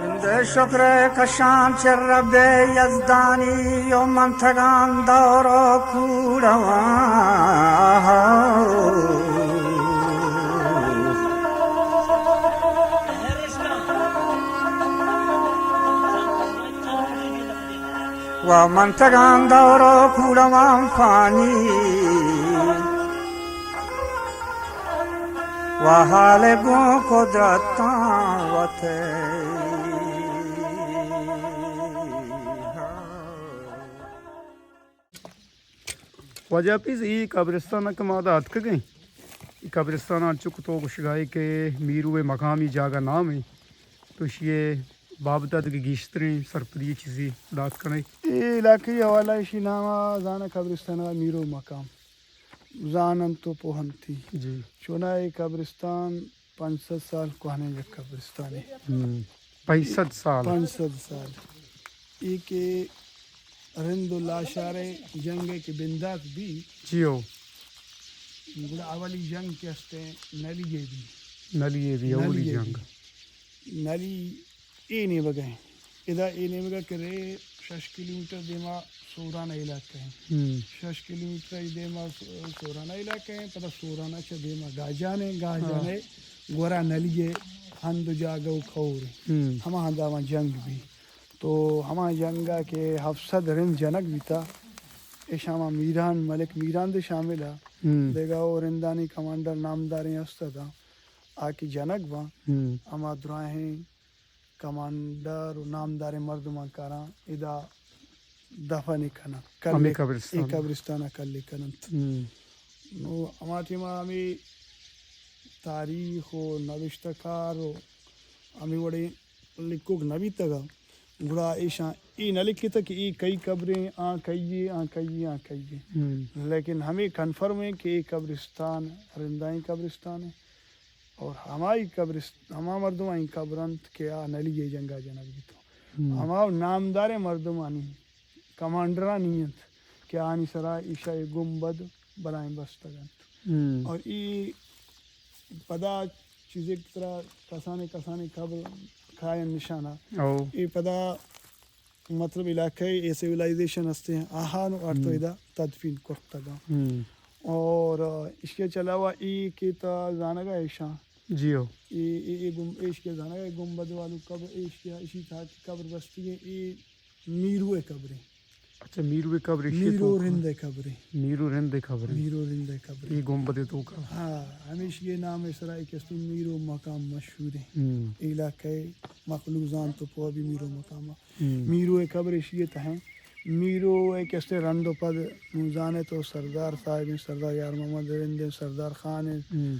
بندے شکر کشان چہ رب یزدانی و منتگان دور و کوڑواں۔ و منتگان دور و کوڑواں فانی۔ و حال گوں قدرتاں وت۔ واجہ حفیظ، اے قبرستان کہ ما دا اتکگیں، اے قبرستان انچو کہ تو گوشگائے کہ میرو مقامی جاگہ نام ہے، تو اشی بابت دگہ گیشتریں سرپدی چیزی دات کنے؟ اے علاقے حوالہ اشی نام زانہ قبرستان میرو مقام۔ زاننت و پوہنتی۔ جی۔ چوناہا اے قبرستان پنچ سد سال کوہنیں یک قبرستانے۔ ہم۔ پنچ سد سال۔ پنچ سد سال۔ اے کہ رند و لاشارے جنگ کہ بندات بی۔ جی ہو۔ گڑا اولی جنگ کہ استے نلی بی۔ نلی بی، اولی نلی جنگ۔ بی۔ نلی اے نیمگ ء۔ ادا اے نیمگ ء کہ رے شش کلومیٹر دیما سوران ء علاقہ ہیں۔ ہم۔ شش کلومیٹر ء دیما س-، سوران ء علاقہ ہیں، پدا سوران ء چہ دیما گاجان ہیں، گاجان ء گورا نلی ء ہند و جاگہ و کور ہیں۔ ہم۔ ہما ہندا ہما جنگ بی۔ تو ہما جنگ ء کہ ہفت سد رند جنگ بیتا، ایشاں ہما میران، ملک میران دے شامل ء۔ ہم۔ دگہ او رندانی کمانڈر نامداریں است اتاں۔ آ کہ جنگ باں، ہم۔ ہما دراہیں کمانڈر و نامداریں مردماں کاراں ادا دفن کنن۔ ہمے کلے، قبرستان۔ اے قبرستان ء کلے کننت۔ ہم۔ نو ہما ٹائم ء ہمے تاریخ و نبشتہ کار و ہمے وڑیں لکھوک نہ بیتگ ء، گڑا ایشاں اے نہ لکھتگ کہ اے کئی قبریں، آ کئی اے، آ کئی اے، آ کئی اے۔ ہم۔ لیکن ہمے کنفرم ایں کہ اے قبرستان رندائیں قبرستان ایں۔ اور ہمائی قبرست-، ہما مردمانی قبر انت کہ آ نلی ء جنگا جنگ بیتو۔ ہم۔ ہما نامداریں مردمانی، کمانڈرانی انت کہ آنی سرا ایشا اے گنبد بلائیں بستگ انت۔ ہم۔ اور ای پدا چیزے کہ ترا کسانیں کسانیں قبر کھائیں نشانہ۔ او۔ ای پدا مطلب علاقہ ء سیولائزیشن ہستیں، آہان و ہر تو ہم۔ ادا تدفین کرتگاں۔ ہم۔ اور اشی چہ علاوہ ای کہ تا زانگا ایشاں۔ جی ہو۔ ای، ای، ای گم-، ایش کے زانگا ای گنبد والو قبر، ایش کے اشی تھا کہ قبر بستی ہے، ای میرو ء قبر ہے۔ اچھا، میرو ء قبر ایشی میرو تو رند ء قبر ہے۔ میرو رند ء قبر ہے۔ میرو رند ء قبر ہے۔ ای گنبد تو کا۔ ہاں، ہمیش یہ نام ہے سرا ایک استی میرو مقام مشہور ہے۔ ہم۔ علاقہ مخلوق زان تو پو بھی میرو مقام۔ ہم۔ میرو ء قبر ایشی ء تہ ء۔ میرو ء کہ استے رند و پد نوں زانے تو سردار صاحب ایں، سردار یار محمد رند ایں، سردار خان ایں۔ ہم۔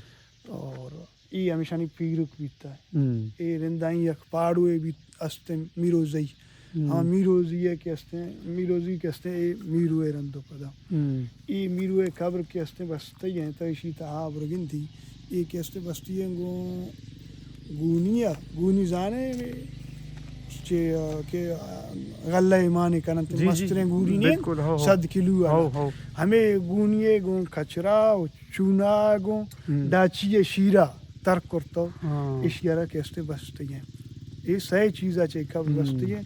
اور ای ہمیشانی پیرک بیتا۔ ہم۔ اے رندائی یک پاڑو ء بیت استیں میروزئی۔ ہم۔ ہاں، میروزی ء کہ استیں، میروزی کہ استیں، اے میرو ء رند و پدا۔ ہم۔ اے میرو ء قبر کہ استیں بستی ایں، تو ایشی تہا برگندی۔ اے کہ استیں بستی ایں گوں گونی ء، گونی زانے چے، آ، کہ، آ، غلہ ایمانی کننت، جی، جی، مستریں گونی نے، بالکل، ہو، ہو۔ صد کلو والا۔ ہو، ہو۔ ہمیں گونی گوں کچرا و چونا گوں ہم۔ ڈاچی شیرا ترک کرتو، ہاں۔ اشیارا کہ استے بستی ہیں۔ اے سہ چیزا چے قبر ہم۔ بستی ہیں۔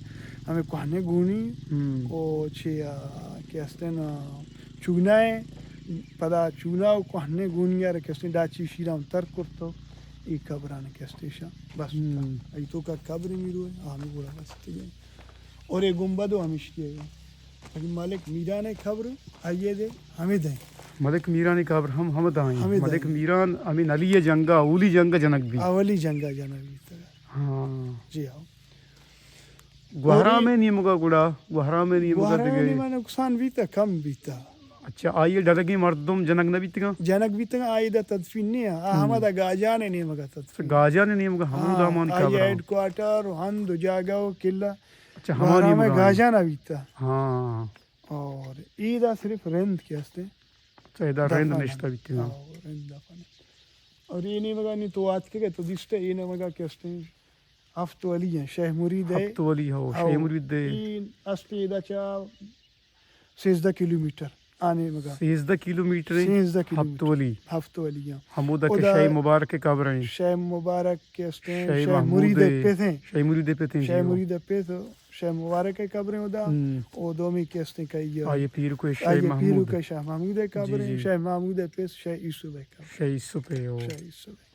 ہمیں کوہنے گونی ہم۔ او چے، آ، کہ استے نا چونا ہے، پدا چونا و کوہنے گونی آرا کہ استے ڈاچی شیرا ہم ترک کرتو۔ ای قبران کہ استے شا بس۔ ہم۔ ای تو کا قبر میرو ہے، ہمیں گوڑا بستی ہیں۔ اور اے گنبد و ہمیشی ہے۔ لیکن ملک میران قبر آئیے دے ہمیں دیں۔ ملک میران قبر ہم ہم دائیں۔ ہمیں ملک دائیں۔ میران ہمیں نلی جنگا، اولی جنگا جنگ بی۔ اولی جنگا جنگ بی۔ ہاں۔ جی ہاں۔ گوہرام اور نیمگا گڑا، گوہرام نیمگا گوہرام دگہ۔ نیمگا نقصان بیتا، کم بیتا۔ اچھا، آئی ڈلگیں مردم جنگ نہ بیتگاں؟ جنگ بیتگاں، آئی دا تدفین نہیں ہے۔ آ، ہم۔ ہما دا گاجان نیمگا تدفین۔ گاجان نیمگا ہمو ہاں، دامان آئی قبر ہیڈ کوارٹر، ہند و جاگہ و قلعہ۔ اچھا، ہما گوہرام نیمگا۔ گاجان بیتا۔ ہاں۔ اور ای دا صرف رند کہ استے۔ اچھا، ادا رند دفن نشتہ انت۔ بیتگاں۔ ہاں، رند دفن انت۔ اور ای نیمگا نی تو آتکے کہ تو دیستے ای نیمگا کہ استے۔ ہفت ولی ہیں، شیخ مرید ہے۔ ہفت ولی ہو، او، شیخ مرید ہے۔ ای استے ادا چا سیزدہ کلومیٹر۔ آ نیمگا۔ سیزدہ کلومیٹر ایں؟ سیزدہ کلومیٹر۔ ہپتولی۔ ہپتولی، ہاں۔ ہمودا کہ اودا شے مبارک ءِ قبر ایں۔ شے مبارک کہ استیں، شے شے محمود مرید ءِ، پت ایں۔ شے مرید ءِ پت ایں، شے جی، ہو۔ مرید ءِ پت، شے مبارک ءِ قبر ایں اودا۔ ہم۔ او دومی کہ استیں کہ آئی ءِ، آئی ءِ پیرک شے، آئی ءِ محمود۔ پیرک شے محمود ءِ قبر ایں، جی، جی۔ شے محمود ءِ پت شے یوسف ءِ قبر۔ شے یوسف ءِ، ہو۔ شے یوسف ءِ۔